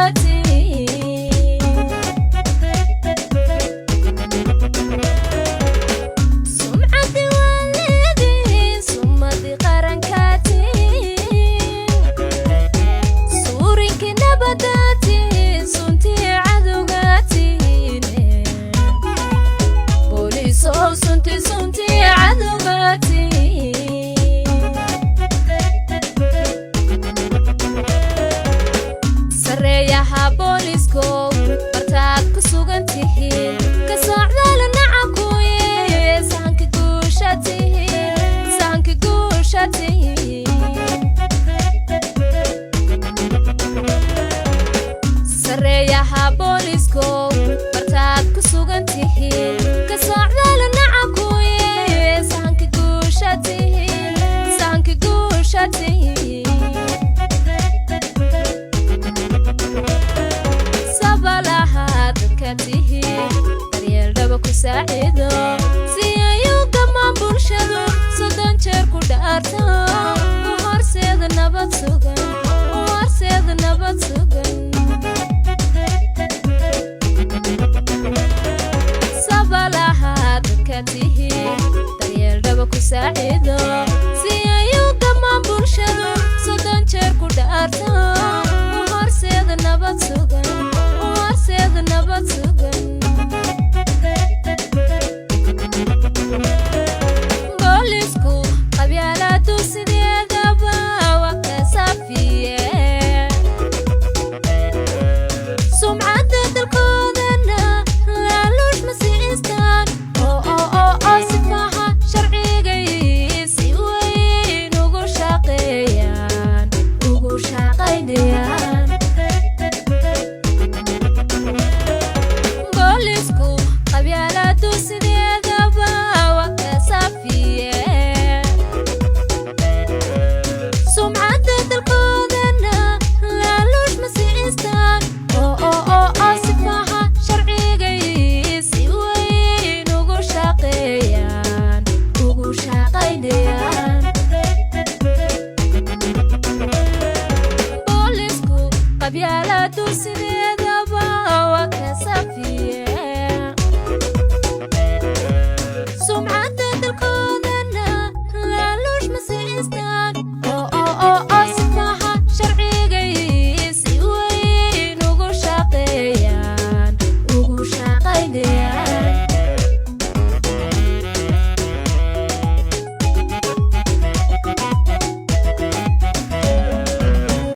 Tihiin. Sumcaddi waa leedihiin, sumadii qarankaa tihiin, suurinkii nabadaa tihiin, suntii cadowgaa tihiin. Booliisow, sunti, suntii cadowgaa tihiin. Sareeyaha booliiskow, bartaad ku sugan tihiin, ka socdaala nacabkuye, sahanka guusha tihiin, sahanka guusha tihiin. Sareeyaha booliiskow, bartaad ku sugan tihiin, ka socdaala nacabkuye, sahanka guusha tihiin, sahanka guusha tihiin. Sabalaha dadka tihiin, daryeel dhaba ku saaciido, si ayuu dhammaan bulshadu 30 jeer ku dhaarto, u horseeda nabad sugan, u horseeda nabad sugan. Sabalaha dadka tihiin, daryeel dhaba ku saaciido, si ayuu dhammaan bulshadu 30 jeer ku dhaarto, u horseeda nabad sugan, u horseeda nabad sugan. Boolisku qabyaaladu sideedaba waa ka saafiye, sumcadda dalkoodana laaluush ma siistaan, oo oo oo oo sifaha sharcigay si weyn ugu shaqeeyaan, ugu shaqaynayaan. Boolisku qabyaaladu sideedaba waa ka saafiye, sumcadda dalkoodana laaluush ma siistaan, oo oo oo oo sifaha sharcigay si weyn ugu shaqeeyaan, ugu shaqaynayaan.